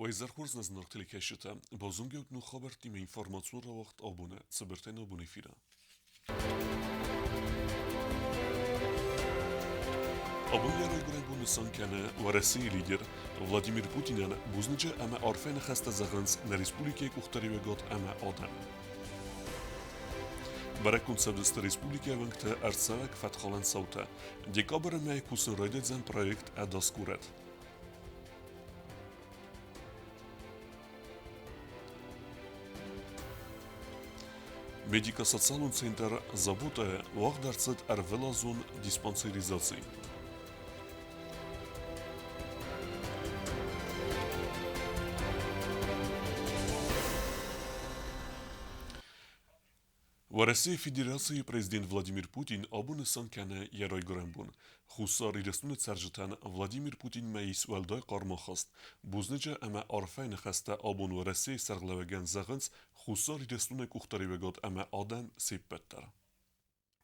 Уӕ изӕр хорз нӕ зынаргъ телекӕсджытӕ! Базонгӕут ног хабӕрттимӕ информацион рауагъд абоны цыбыртӕй нӕ бон эфиры. Абон йӕ райгуырӕн бон нысан кӕны Уӕрӕсейы лидер Владимир Путинӕн бузныджы ӕмӕ арфӕйы ныхӕстӕ зӕгъынц нӕ республикӕйы къухдариуӕгад ӕмӕ адӕм. Бӕрӕггонд цӕудзысты республикӕйы уӕнгты ӕрцӕуӕг фӕткхалӕн цаутӕ. Декабры мӕйы кусын райдайдзӕн проект «Ӕдас горӕт». Медико-социалон центр «Забота» уагъд ӕрцыд ӕрвылазон диспансеризаци. Уӕрӕсейы Федерацийы президент Владимир Путин абон нысан кӕны йӕ райгуырӕн бон. Хуссар Ирыстоны цӕрджытӕн Владимир Путинмӕ ис уӕлдай хъарм ахаст. Бузныджы ӕмӕ арфӕйы ныхӕстӕ абон Уӕрӕсейы сӕргълӕууӕгӕн зӕгъынц Хуссар Ирыстоны къухдариуӕгад ӕмӕ адӕм се ппӕт дӕр.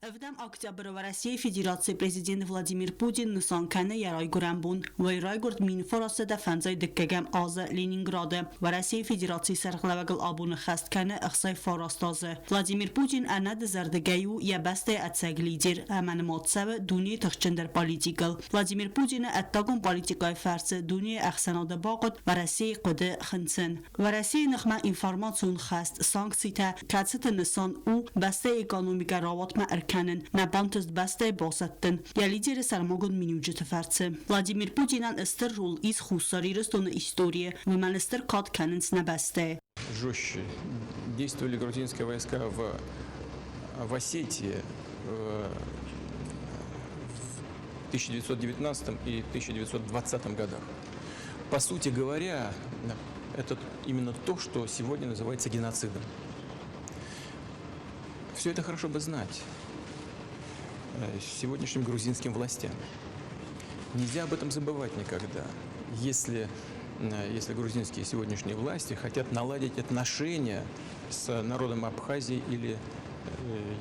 Ӕвдӕм октябры Уӕрӕсейы Федерацийы президент Владимир Путин нысан кӕны йӕ райгуырӕн бон. Уый райгуырд 1905 дыккӕгӕм азы Ленинграды. Уӕрӕсейы Федерацийы сӕргълӕууӕгыл абоны хӕст кӕны 69 азы. Владимир Путин ӕнӕдызӕрдыгӕй у йӕ бӕстӕйы ӕцӕг лидер ӕмӕ нымад цӕуы дунейы тыхджындӕр политикыл. Владимир Путины ӕддагон политикӕйы фӕрцы дунейы ӕхсӕнады бахъуыд Уӕрӕсейы хъуыды хынцын. Уӕрӕсейы ныхмӕ информацион хӕст, санкцитӕ, кӕцыты нысан у бӕстӕйы экономикӕ рауатмӕ ӕркӕнын, нӕ бантыст бӕстӕйы басӕттын йӕ лидеры сӕрмагонд миниуджыты фӕрцы. Владимир Путинӕн стыр роль ис Хуссар Ирыстоны историйы, уымӕн стыр кад кӕнынц нӕ бӕстӕйы. Жестче действовали грузинские войска в Осетии в 1919 и 1920 годах. По сути говоря, это именно то, что сегодня называется геноцидом. Все это хорошо бы знать сегодняшним грузинским властям. Нельзя об этом забывать никогда. Если грузинские сегодняшние власти хотят наладить отношения с народом Абхазии или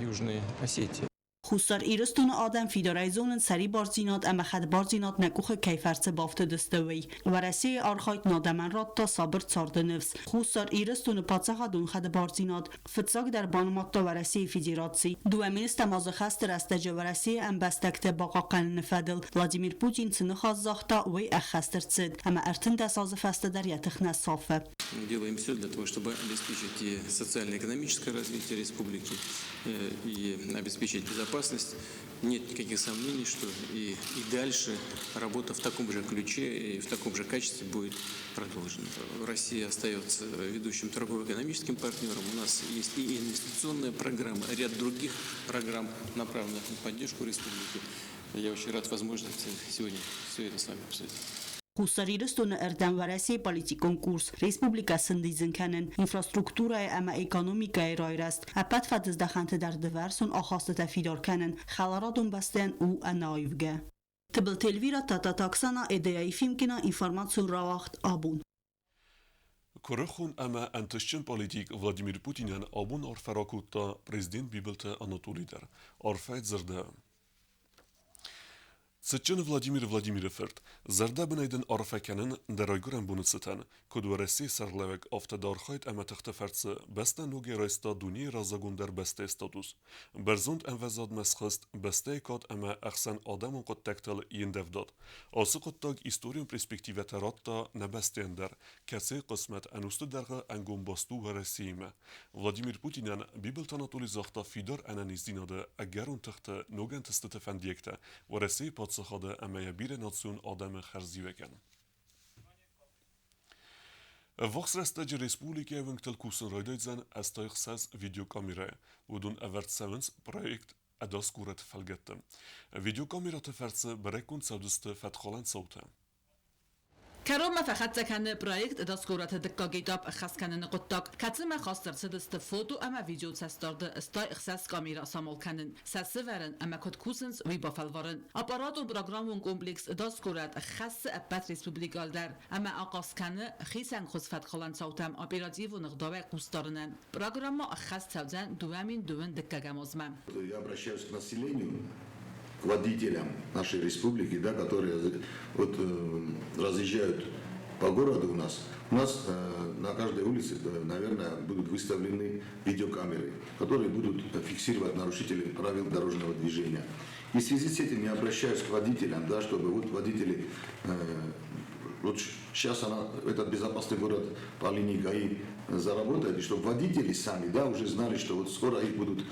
Южной Осетии. Хуссар Ирыстоны адӕм фидарӕй зонынц сӕрибардзинад ӕмӕ хӕдбардзинад нӕ къухы кӕй фӕрцы бафтыдысты, уый. Уӕрӕсейы архайд адӕмӕн радта сабыр царды ныфс. Хуссар Ирыстоны паддзахадон хӕдбардзинад фыццагдӕр банымадта Уӕрӕсейы Федераци. Дыууӕ министӕм азы хӕсты рӕстӕджы Уӕрӕсейы ӕмбӕстӕгты бахъахъхъӕныны фӕдыл Владимир Путин цы ныхас загъта, уый ӕххӕст ӕрцыд, ӕмӕ 13 азы фӕстӕ дӕр йӕ тых нӕ сафы. Мы делаем все для того, чтобы обеспечить и социально-экономическое развитие республики, и обеспечить безопасность. Нет никаких сомнений, что и дальше работа в таком же ключе и в таком же качестве будет продолжена. Россия остается ведущим торгово-экономическим партнером. У нас есть и инвестиционная программа, ряд других программ, направленных на поддержку республики. Я очень рад возможности сегодня все это с вами обсудить. Хуссар Ирыстоны ӕрдӕм Уӕрӕсейы политикон курс республикӕ сӕндидзын кӕнын, инфраструктурӕйы ӕмӕ экономикӕйы райрӕзт, ӕппӕт фӕдыздӕхӕнты дӕр дывӕрсон ахастытӕ фидар кӕнын хӕларадон бӕстӕйӕн у ӕнӕаивгӕ. Тыбылты Эльвира, Тататы Оксана, Эдея Ефимкина, информацион рауагъд абон. Куырыхон ӕмӕ ӕнтыстджын политик Владимир Путинӕн абон арфӕ ракодта президент Бибылты Анатоли дӕр. Арфӕйы дзырды Цытджын Владимир Владимиры фырт, зӕрдӕбынӕй дын арфӕ кӕнын дӕ райгуырӕн боны цытӕн, куыд Уӕрӕсейы сӕргълӕууӕг, афтӕ дӕ архайд ӕмӕ тыхты фӕрцы бӕстӕ ногӕй райста дунейы раззагондӕр бӕстӕйы статус. Бӕрзонд ӕмвӕзадмӕ схызт бӕстӕйы кад ӕмӕ ӕхсӕнадӕмон хъуыддӕгтыл йе ндӕвдад. Ацы хъуыддаг историон перспективӕтӕ радта нӕ бӕстӕйӕн дӕр, кӕцыйы хъысмӕт ӕнусты дӕргъы ӕнгом баст у Уӕрӕсеимӕ. Владимир Путинӕн Бибылты Анатоли загъта фидар ӕнӕниздзинады ӕгӕрон тыхты ног ӕнтыстыты фӕндиӕгтӕ Уӕрӕсейы паддзахады ӕмӕ йӕ бирӕнацион адӕмы хӕрзиуӕгӕн. Ӕввахс рӕстӕджы республикӕйы уынгтыл кусын райдайдзӕн 86 видеокамерӕйы. Уыдон ӕвӕрд цӕуынц проект «Ӕдас горӕт-ы фӕлгӕтты. Видеокамерӕты фӕрцы бӕрӕггонд цӕудзысты фӕткхалӕн цаутӕ. Кӕронмӕ фӕхӕццӕ кӕны проект Ӕдас горӕты дыккаг этап ӕххӕст кӕныны хъуыддаг, кӕцымӕ хаст ӕрцыдысты фото ӕмӕ видеоцӕстдарды стай ӕхсӕз камерӕ самал кӕнын, сӕ сывӕрын ӕмӕ куыд кусынц, уый бафӕлварын. Аппаратон-программон комплекс Ӕдас горӕт хӕссы ӕппӕт республикӕйыл дӕр ӕмӕ ахъаз кӕны хицӕнхуыз фӕткхалӕн цаутӕм оперативон ӕгъдауӕй хъусдарынӕн. Программӕ ӕххӕст цӕудзӕн 2002 дыккӕгӕм азмӕ. Я обращаюсь к населению, к водителям нашей республики, да, которые вот, разъезжают По городу у нас на каждой улице, наверное, будут выставлены видеокамеры, которые будут фиксировать нарушителей правил дорожного движения. И в связи с этим я обращаюсь к водителям, да, чтобы вот водители, вот сейчас она, этот безопасный город по линии ГАИ заработает, и чтобы водители сами, да, уже знали, что вот скоро их будут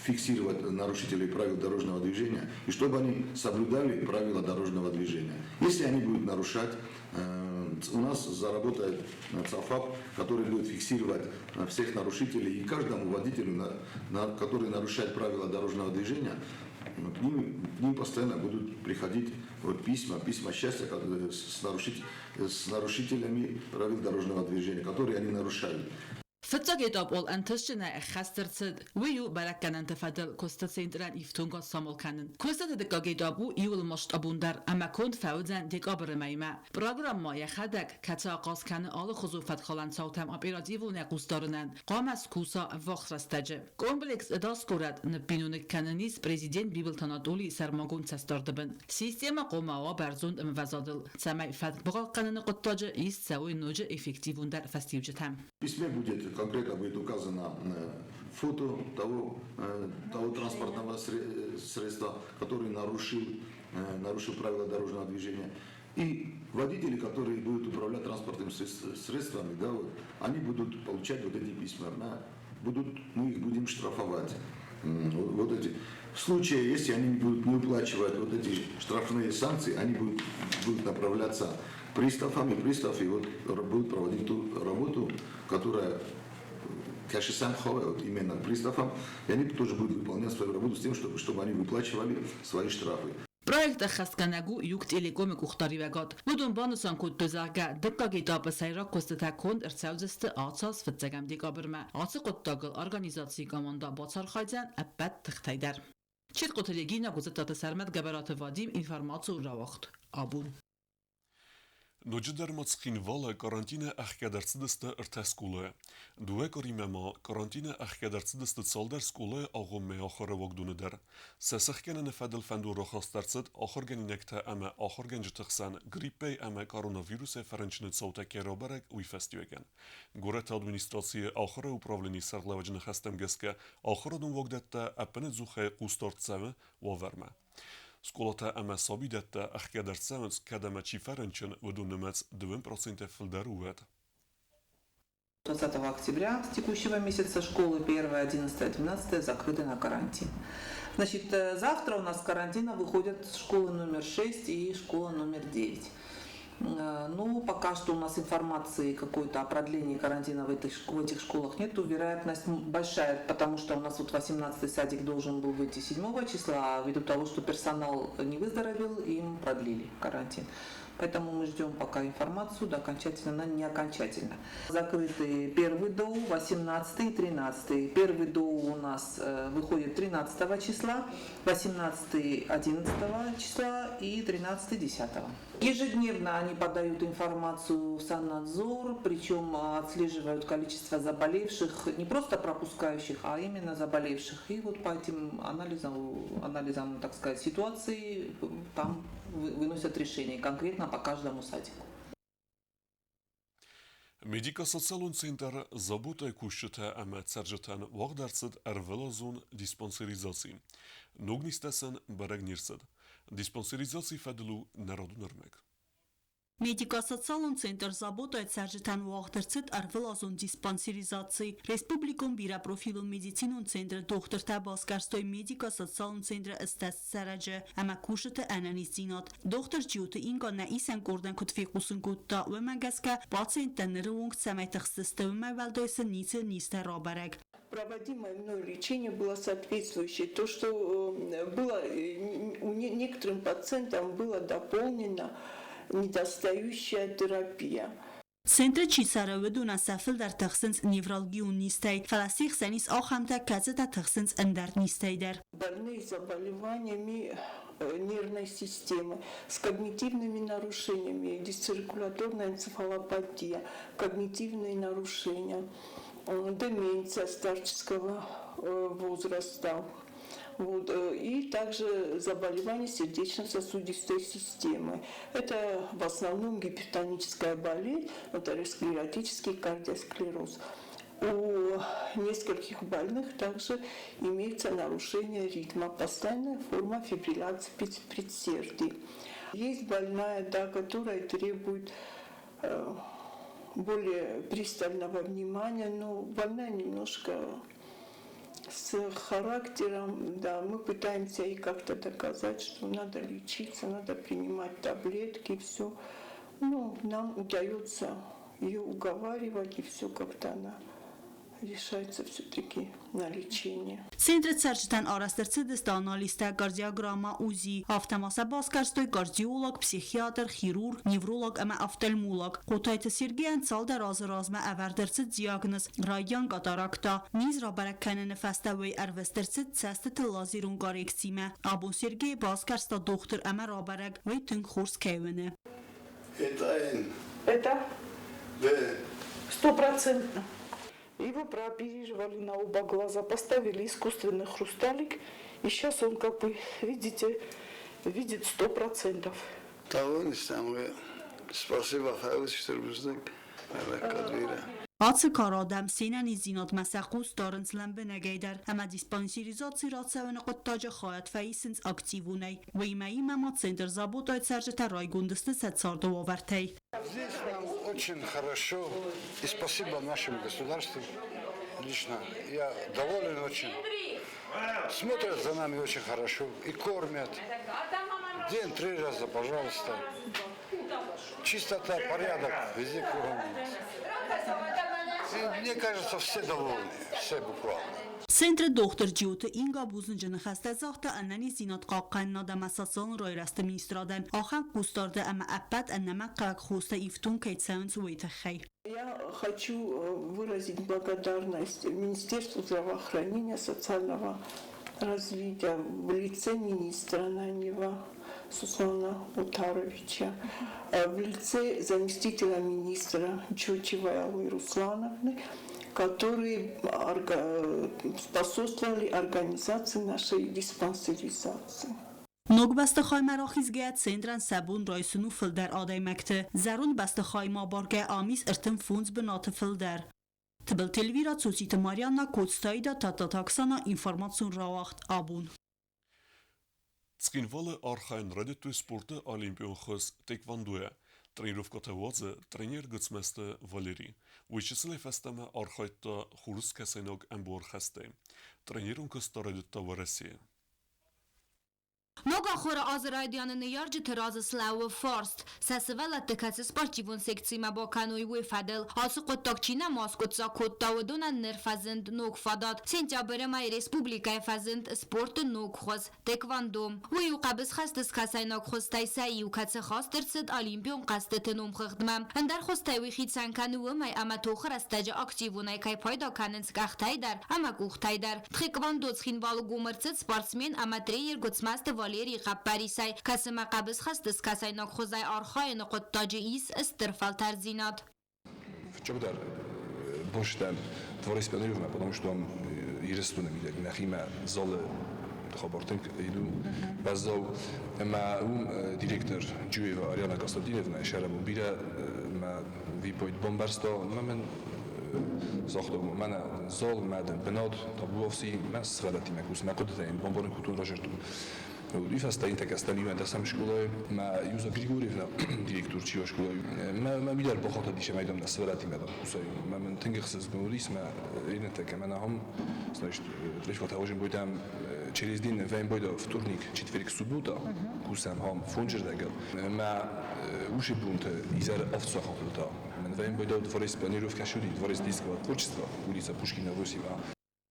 фиксировать, нарушителей правил дорожного движения, и чтобы они соблюдали правила дорожного движения. Если они будут нарушать, у нас заработает ЦАФАП, который будет фиксировать всех нарушителей, и каждому водителю, который нарушает правила дорожного движения, к ним постоянно будут приходить вот письма, письма счастья с нарушителями правил дорожного движения, которые они нарушают. Фыццаг этапыл ӕнтыстджынӕй ӕххӕст ӕрцыд. Уый у бӕрӕггӕнӕнты фӕдыл куысты центрӕн ифтонгад самал кӕнын. Куыстыты дыккаг этап у иууыл масштабондӕр ӕмӕ конд фӕуыдзӕн декабры мӕймӕ. Программӕ йӕхӕдӕг, кӕцы ахъаз кӕны алыхуызон фӕткхалӕн цаутӕм оперативонӕй хъусдарынӕн, хъуамӕ скуса ӕввахс рӕстӕджы. Комплекс ӕдас горӕт ныббиноныг кӕнын ис президент Бибылты Анатолийы сӕрмагонд цӕстдарды бын. Системӕ хъуамӕ уа бӕрзонд ӕмвӕзадыл, цӕмӕй фӕтк бахъахъхъӕныны хъуыддаджы ист цӕуой ноджы эффективондӕр фӕстиуджытӕ. В письме будет конкретно будет указано фото того транспортного средства, который нарушил правила дорожного движения. И водители, которые будут управлять транспортными средствами, да, вот, они будут получать вот эти письма. Да, мы их будем штрафовать. Вот эти. В случае, если они будут не уплачивать вот эти штрафные санкции, они будут направляться приставам, и приставы вот будут проводить ту работу, которая кашисам вот именно приставам, и они тоже будут выполнять свою работу с тем, чтобы они выплачивали свои штрафы. Проект ӕххӕстгӕнӕг у Юг-Телекомы къухдариуӕгад. Уыдон банысан кодтой, зӕгъгӕ, дыккаг этапы сӕйраг куыстытӕ конд ӕрцӕудзысты ацы аз фыццӕгӕм декабрмӕ. Ацы хъуыддагыл организацийы командӕ бацархайдзӕн ӕппӕт тыхтӕй дӕр. Четкъоты Регина, Гуызыттаты Сӕрмӕт, Гӕбӕраты Вадим, информацион рауагъд Абон. Ноджыдӕр ма Цхинвалы карантины ӕхгӕд ӕрцыдысты ӕртӕ скъолайы. Дыууӕ къуыримӕ ма карантины ӕхгӕд ӕрцыдысты цалдӕр скъолайы агъоммӕ ахуыры уагдоны дӕр. Сӕ сыхгӕныны фӕдыл фӕндон рахаст ӕрцыд ахуыргӕнинӕгтӕ ӕмӕ ахуыргӕнджыты хсӕн гриппӕй ӕмӕ коронавирусӕй фӕрынчыны цаутӕ кӕй рабӕрӕг, уый фӕстиуӕгӕн. Горӕты администрацийы ахуыры управленийы сӕргълӕууӕджы ныхӕстӕм гӕсгӕ ахуырадон уагдӕттӕ ӕппынӕдзухӕй хъусдард цӕуы уавӕрмӕ. Скъолатӕ ӕмӕ сабидӕттӕ ӕхгӕд ӕрцӕуынц, кӕд ӕмӕ чи фӕрынчын, уыдон нымӕц 2% фылдӕр у, уӕд. 20 октября с текущего месяца школы 1, 11, 12 закрыты на карантин. Значит, завтра у нас с карантина выходят школы номер 6 и школа номер 9. Ну, пока что у нас информации какой-то о продлении карантина в этих школах нету. Вероятность большая, потому что у нас вот 18-й садик должен был выйти 7 числа, а ввиду того, что персонал не выздоровел, им продлили карантин. Поэтому мы ждем пока информацию, да, окончательно, она не окончательно. Закрыты первый ДОУ, 18 и 13. Первый ДОУ у нас выходит 13 числа, 18 11 числа и 13 10. Ежедневно они подают информацию в Саннадзор, причем отслеживают количество заболевших, не просто пропускающих, а именно заболевших. И вот по этим анализам, так сказать, ситуации там выносят решение конкретно по каждому садику. Медико-социалон центр Забота кусджытӕ ӕмӕ цӕрджытӕн уагъд ӕрцыд ӕрвылазон диспансеризаци. Ног низтӕ сын бӕрӕг не рцыд. Диспансеризацийы фӕдыл у нӕ радон ӕрмӕг. Медико-социалон центр Забота цӕрджытӕн уагъд ӕрцыд ӕрвылазон диспансеризаци. Республикон бирӕпрофилон медицинон центры дохтыртӕ басгӕрстой медико-социалон центры 80 цӕрӕджы ӕмӕ кусджыты ӕнӕниздзинад. Дохтыр Джиоты Инга нӕ исӕн къордӕн куыд фехъусын кодта, уымӕ гӕсгӕ пациенттӕ ныры онг цӕмӕй тыхстысты, уымӕй уӕлдай сын ницы низтӕ рабӕрӕг. Проводимое мной лечение было соответствующее. То, что было у некоторым пациентам было дополнено недостающая терапия. Центры чи цӕры, уыдонӕн сӕ фылдӕр тыхсынц невралгион низтӕй, фӕлӕ се хсӕн ис ахӕмтӕ, кӕцытӕ тыхсынц ӕндӕр низтӕй дӕр. Больные с заболеваниями нервной системы, с когнитивными нарушениями, дисциркуляторная энцефалопатия, когнитивные нарушения, деменция старческого возраста. Вот, и также заболевания сердечно-сосудистой системы. Это в основном гипертоническая болезнь, атеросклеротический кардиосклероз. У нескольких больных также имеется нарушение ритма, постоянная форма фибрилляции предсердий. Есть больная, да, которая требует более пристального внимания, но больная немножко с характером, да, мы пытаемся ей как-то доказать, что надо лечиться, надо принимать таблетки, все. Ну, нам удается ее уговаривать, и все как-то она решается все-таки на лечение. Центры цӕрджытӕн арӕзт ӕрцыдысты анализтӕ, кардиограммӕ, УЗИ, афтӕ ма сӕ басгӕрстой кардиолог, психиатр, хирург, невролог ӕмӕ офтальмолог. Хъотайты Сергейӕн цалдӕр азы размӕ ӕвӕрд ӕрцыд диагноз райдиан катаракта. Низ рабӕрӕг кӕныны фӕстӕ уый ӕрвыст ӕрцыд цӕстыты лазерон коррекцимӕ. Абон Сергейы басгӕрста дохтыр ӕмӕ рабӕрӕг, уый тынг хорз кӕй уыны. Это Н. Это? В. Стопроцентно. Его прооперировали на оба глаза, поставили искусственный хрусталик, и сейчас он, как бы, видите, видит 100%. Спасибо, Ацы кары адӕм се нӕниздзинадмӕ сӕ хъус дарынц лӕмбынӕгӕй дӕр ӕмӕ диспансеризаци рацӕуыны хъуыддаджы хайад фӕисынц активонӕй. Уыимӕ иумӕ ма центр Забота-йы цӕрджытӕ райгонд сты сӕ царды уавӕртӕй. Здесь нам очень хорошо и спасибо нашему государству лично. Я доволен очень. Смотрят за нами очень хорошо и кормят. День три раза, пожалуйста. Чистота, порядок везде кругом. И мне кажется, все довольны, все буквально. Центры дохтыр Джиоты Инга бузныджы ныхӕстӕ загъта ӕнӕниздзинад хъахъхъӕнынад ӕмӕ социалон райрӕзты министрадӕн ахӕм хъусдарды ӕмӕ ӕппӕт ӕнӕмӕнгхъӕуӕг хостӕ ифтонг кӕй цӕуынц, уый тыххӕй. Я хочу выразить благодарность Министерству здравоохранения, социального развития в лице министра Ананьева Сусана Утаровича, в лице заместителя министра Чучевой Аллы Руслановны, которые способствовали организации нашей диспансеризации. Ног бӕстыхаймӕ рахизгӕйӕ центрӕн сӕ бон райсын у фылдӕр адӕймӕгты. Зӕронд бӕстыхаймӕ абаргӕ ам ис 35 бынаты фылдӕр. Тыбылты Эльвира, Цоциты Марианна, Коцтаида, Тадтаты Оксана, информацион рауагъд абон. Цхинвалы архайын райдыдтой спорты олимпион хуыз тхэквондойӕ. Тренировкӕтӕ уадзы тренер Гуыцмӕзты Валери. Уый чысылӕй фӕстӕмӕ архайдта хурыскӕсӕйнаг ӕмбуархӕстӕй. Тренерон куыст та райдыдта Уӕрӕсейы. Ног ахуыры азы райдианы ныййарджыты разы слӕууы фарст, сӕ сывӕллӕтты кӕцы спортивон секцимӕ бакӕной, уый фӕдыл. Ацы хъуыддаг чи нӕма аскъуыддзаг кодта, уыдонӕн ныр фӕзынд ног фадат. Сентябры мӕйы республикӕйы фӕзынд спорты ног хуыз – тхэквондо. Уый у хъӕбысхӕсты скӕсӕйнаг хуызтӕй сӕ иу, кӕцы хаст ӕрцыд Олимпион хъӕзтыты номхыгъдмӕ. Ӕндӕр хуызтӕй уый хицӕн кӕны уымӕй, ӕмӕ тохы рӕстӕджы активонӕй кӕй пайда кӕнынц къӕхтӕй дӕр ӕмӕ къухтӕй дӕр. Тхэквондо Цхинвалы гом ӕрцыд спортсмен ӕмӕ тренер Гуыцмӕзты Валерийы хъӕппӕрисӕй, кӕцымӕ хъӕбысхӕсты скӕсӕйнаг хуызӕй архайыны хъуыддаджы ис стыр фӕлтӕрддзинад. Фыццагдӕр бостӕн Дворец Пионеров-мӕ, потому что ам Ирыстоны мидӕг нӕхимӕ залы хабар тынг иду баззау. Ӕмӕ уым директор Джуева Ариана Константиновна сӕрӕбон бирӕ мӕ випойт бамбӕрста, ӕмӕ мын загъта, мӕнӕ зал, мӕ бынат, табуафси, мӕ сывӕллӕттимӕ кус, мӕ хъуыдытӕ йын бамбарын кодтон, разӕрдтон. Уый фӕстӕ йын тӕккӕ иуӕндӕсӕм скъолайы мӕ Юза Григорьевна директор чи у скъолайы, мӕ мӕ уый дӕр бахатыдис ӕмӕ дам нӕ сывӕллӕттимӕ дам кусай. Мӕ мын тынг ӕхсызгон уыдис, мӕ иннӕтӕ кӕмӕн ахӕм, значит, третьего бойдам через день вӕм бойда вторник, четверг, суббота кусӕм хам фонджырдӕгыл. Мӕ усы бунты изӕры авд та. Мӕн вӕм бойда дворец планировка шуди, дворец детского творчества, улица Пушкина 8А.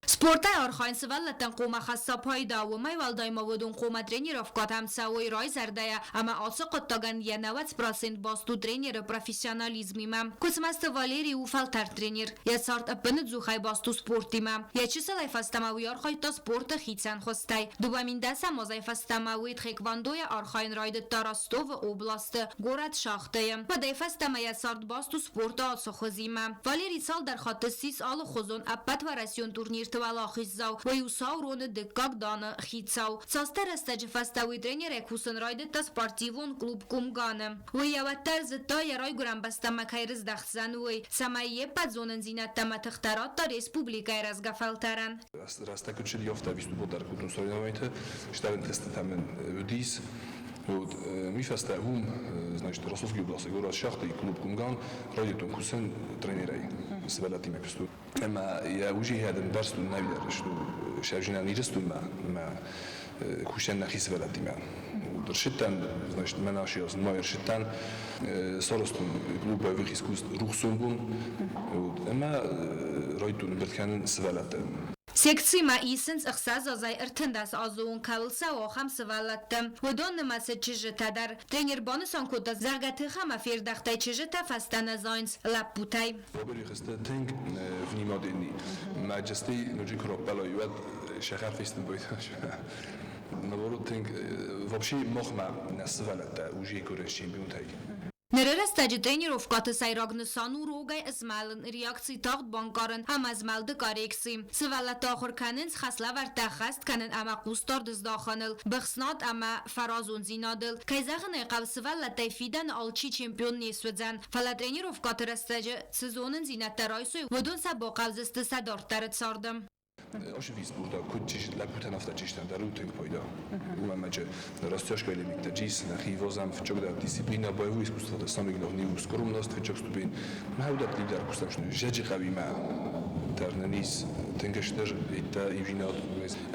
Спортӕй архайын сывӕллӕттӕн хъуамӕ хӕсса пайда, уымӕй уӕлдай ма уыдон хъуамӕ тренировкӕтӕм цӕуой райзӕрдӕйӕ ӕмӕ ацы хъуыддагӕн йӕ 90% баст у тренеры профессионализмимӕ. Куыцмӕзты Валерий у фӕлтӕрд тренер. Йӕ цард ӕппыныдзухӕй баст у спортимӕ. Йӕ чысылӕй фӕстӕмӕ уый архайдта спорты хицӕн хуызтӕй. 2010 азӕй фӕстӕмӕ уый тхэквондойӕ архайын райдыдта Ростовы областы, горӕт Шахтӕйы. Уӕдӕй фӕстӕмӕ йӕ цард баст у спорты ацы хуызимӕ. Валерий цалдӕр хатты ссис алыхуызон ӕппӕтуӕрӕсеон турнирты. уӕлахиздзау. Уый у сау роны дыккаг даны хицау. Цасдӕр рӕстӕджы фӕстӕ уый тренерӕй кусын райдыдта спортивон клуб Кумганы. Уый йӕ уӕддӕр зыдта, йӕ райгуырӕн бӕстӕмӕ кӕй рыздӕхдзӕн, уый, цӕмӕй йе ппӕт зонындзинӕдтӕ ӕмӕ тыхтӕ радта республикӕйы рӕзгӕ фӕлтӕрӕн. Рӕстӕг куыд цыди, афтӕ виступал дӕр кодтон соревнованиты, стӕй тестытӕ мын уыдис. Вот, ми фӕстӕ уым, значит, Ростовский областы город Шахты клуб Кумган райдыдтон кусын тренерӕй, сывӕллӕттимӕ куыстон. Ӕмӕ йӕ ужихӕдын бӕрц нӕ что сӕвзинӕн Ирыстонмӕ мӕ кусӕн нӕхи сывӕллӕттимӕ. Ршиттӕн, значит, мӕ наши мой ршиттӕн сарӕзтон клуб боевых искусств Рухсонгон. Ӕмӕ райдыдтон ӕмбырд кӕнын сывӕллӕтты. Секцимӕ исынц 6 азӕй 13 азы онг кӕуыл цӕуы, ахӕм сывӕллӕтты. Уыдон нымӕцы чызджытӕ дӕр. Тренер банысан кодта, зӕгъгӕ, тых ӕмӕ фердӕхтӕй чызджытӕ фӕстӕ нӕ зайынц лӕппутӕй. Во-первых, тынг внимательный. Мӕ джасти ноджы куы раппӕлой, уӕд сӕхӕр фестын Наоборот, тынг вообще махмӕ нӕ сывӕллӕттӕ уже курын чемпионтӕй. Ныры рӕстӕджы тренировкӕты сӕйраг нысан у рогӕй змӕлын, реакци тагъд банкъарын ӕмӕ змӕлды коррекци. Сывӕллӕттӕ ахуыр кӕнынц хӕслӕвӕрдтӕ ӕххӕст кӕнын ӕмӕ хъусдард здахыныл, быхснад ӕмӕ фӕразондзинадыл. Кӕй зӕгъын ӕй хъӕуы, сывӕллӕттӕй фидӕны алчи чемпион не суыдзӕн, фӕлӕ тренировкӕты рӕстӕджы цы зонындзинӕдтӕ райсой, уыдон сӕ бахъӕудзысты сӕ дарддӕры царды. Ошвиз бурда куыд лӕппутӕн, афтӕ чызджытӕн дӕр у тынг пайда. Уымӕн ӕмӕ растяжка элементта джис, нӕхи возӕм фыццагдӕр дисциплина, боевое искусство, самый главный у скромность, фыццаг ступень. Мӕ уыдӕтты дӕр куыстам зӕджы хъӕуимӕ дӕр нын ис тынг стыр иттӕ ивинад.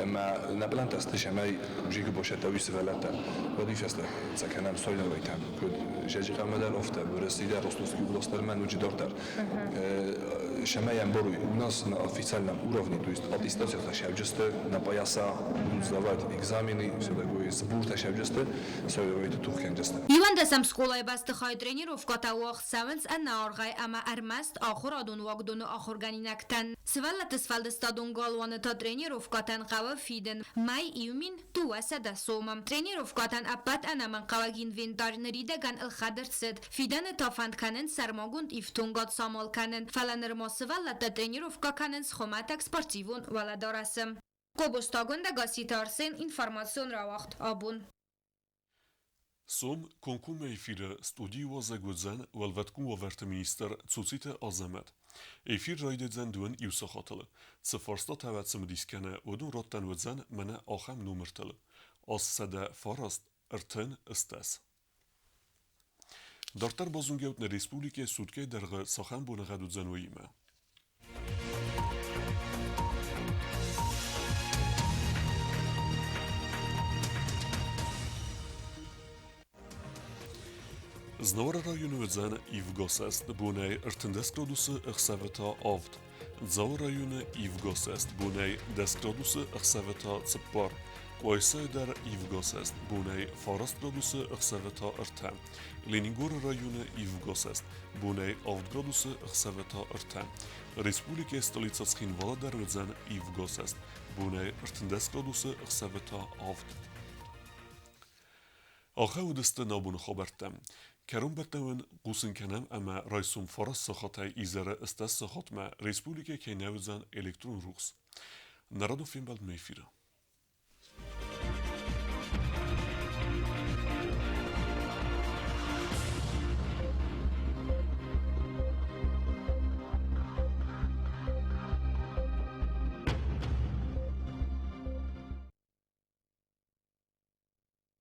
Ӕмӕ нӕ плантӕ сты, цӕмӕй ужигы босӕттӕ уый сывӕллӕттӕ. Уӕд уый фӕстӕ цӕ кӕнӕм соревновайтӕм, куыд зӕджы хъӕумӕ дӕр, афтӕ Уӕрӕсейы дӕр, Ростовский область дӕр, мӕ ноджы дарддӕр. Цӕмӕй ӕмбарой, у нас на официальном уровне, то есть аттестация сӕвджысты, на пояса будут сдавать экзамены, все такое, сбуртӕ сӕвджысты, соревновайты тох кӕнджысты. 11-ӕм скъолайы бӕстыхайы тренировкӕтӕ уагъд цӕуынц ӕнӕаргъӕй ӕмӕ ӕрмӕст ахуырадон уагдоны ахуыргӕнинӕгтӕн. Сывӕллӕтты сфӕлдыстадон галуаны та тренировкӕтӕн хъӕуы фидын мӕй 1200 сомы. Тренировкӕтӕн ӕппӕт ӕнӕмӕнгхъӕуӕг инвентарь ныридӕгӕн ӕлхӕд ӕрцыд. Фидӕны та фӕнд кӕнынц сӕрмагонд ифтонгад самал кӕнын, фӕлӕ нырма сывӕллӕттӕ тренировкӕ кӕнынц хуымӕтӕг спортивон уӕлӕдарӕсы. Къобосты Агуындӕ, Гасситы Арсен, информацион рауагъд «Абон». Сом комкоммӕ эфиры студийы уазӕг уыдзӕн Уӕлвӕткон уавӕрты министр Цуциты Азӕмӕт. Эфир райдайдзӕн дыууын иу сахатыл. Цы фарстатӕ уӕ цымыдис кӕны, уыдон раттӕн уыдзӕн мӕнӕ ахӕм номыртыл: 809 30. Дарддӕр базонгӕут нӕ республикӕйы суткӕйы дӕргъы цахӕм боныгъӕд уыдзӕн, уыимӕ. Знауыры районы уыдзӕн ивгӕсӕст бонӕй 13 градусы, ӕхсӕвы та 7. Дзауы районы ивгӕсӕст бонӕй 10 градусы, ӕхсӕвы та 4. Къуайсайы дӕр ивгӕсӕст бонӕй 9 градусы, ӕхсӕвы та 3. Ленингоры районы ивгӕсӕст бонӕй 7 градусы, ӕхсӕвы та 3. Республикӕйы столицӕ Цхинвалы дӕр уыдзӕн ивгӕсӕст бонӕй 13 градусы, ӕхсӕвы та 7. Ахӕм уыдысты нӕ абоны хабӕрттӕ. Кӕронбӕттӕн хъусын кӕнӕм ӕмӕ райсом 9 сахатӕй изӕры 8 сахатмӕ республикӕйы кӕй нӕ уыдзӕн электрон рухс. Нӕ радон фембӕлдмӕ эфиры.